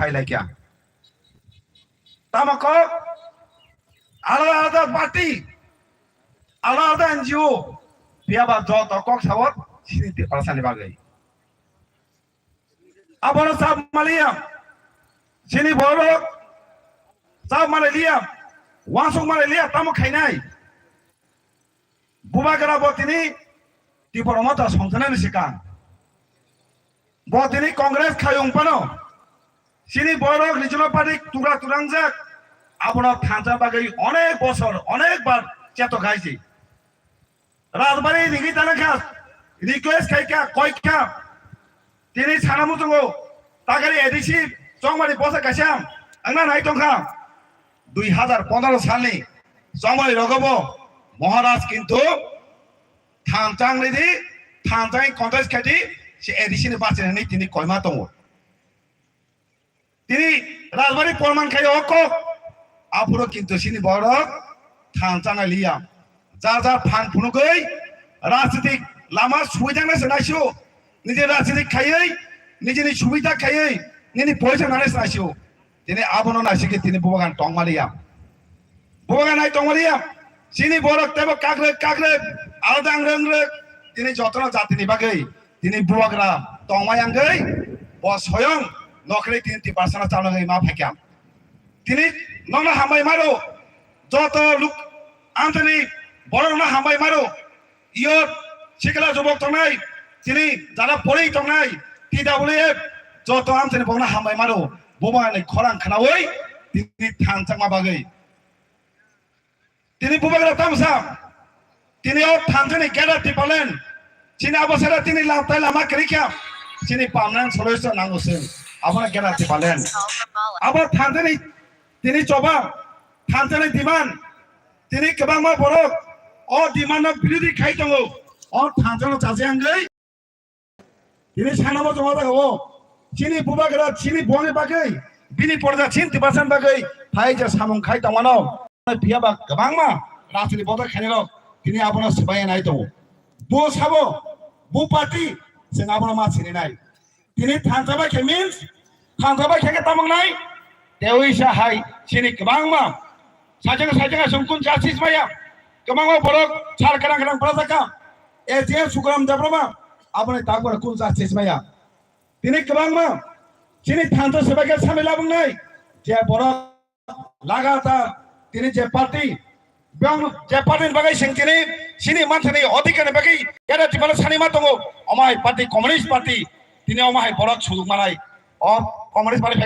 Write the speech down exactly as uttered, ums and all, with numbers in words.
phai lai kha. Tamo kok alada alada party, alada alada N G O, phiya ba joto kok sao chini Tiprasani bagwi. Abono chap maliya, chini borok chap maliya, wansuk maliya, tamo khainai. Bubagra bo tini Tipra Motha songkhanani swkang. Bo tini Congress khayung phano chini borok regional party tugra turangjak, abono thansa bagwi onek bosor, onek bar cheto khaisi. Rajbari rigwi tana kha, request khai kha, koi kha. Tini sana muchungo, tagari A D C, chongmani bosa kaisa, angna nai tongkha. Dui hazar pondro salni chongmani rogobo Maharaj kintu thanchang ridi, thanchang contest khadi, si A D C ni bachini tini koima tongo. Tini Rajbari porman khai o kok. Aphuru kintu sini borok thanchang liya. Jar jar phan phunugwi rajnitik lama suijakna se naisio. Niji rajnitik khaiwi, nijini subida khaiwi, nini poisa nani se naisio. Tini abono naisiki tini bubagan tongma liya. Bubagan hai tongma liya. Sini borok tebo kakrek kakrek, alda angrek angrek, tini jotono jatini bagwi. Tini bubagra tongma yangwi bo soyong nokre tini Tiprasano chalogwi ma phaikha. Tini nokno hambai maro, joto luk amtani borokno hambai maro, iyot sikla jubok tongnai, tini jara pori tongnai, T W F, joto amtani bokno hambai maro, bumani khorang khnawi tini thanchakma bagwi. Tini bubagra tamsa, tini o thanthani Greater Tipraland, chini abo sara tini lamtai lama kwrwi kha, chini permanent solution nango se, abono Greater Tipraland. Abo thanthani tini choba, thanthani demand, tini kwbangma borok o demand no birodhi khai tongo, o thanthano chachi angwi. Tini sanamo joma jaga o. Chini bubagra, chini buani bagwi, bini porda chin tibasan bagwi, phai je samung khai tongmano. Phiya ba kwbangma rajniti bodol khainai rok, tini abono swbai nai tongo. Bo sabo, bo party, chwng abono ma sini nai. Tini thansa bai khe means, thansa bai khe khe tamang nai. Tewi sa hai, chini kwbangma. Sajang sajang asung kun justice maya. Kwbangma borok sal kadang kadang pora jaka. A G M Sukaram Debbarma, aboni takbar kun justice maya. Tini kwbangma, chini thansa sebaikhe samil abung nai. Je borok lagatar, tini je party, biyang je party ni bagwi sing tini, sini manthani odhikar ni bagwi, yada tipala sani ma tongo, omai party, Communist Party, tini omai borok sujug manai. O Communist Party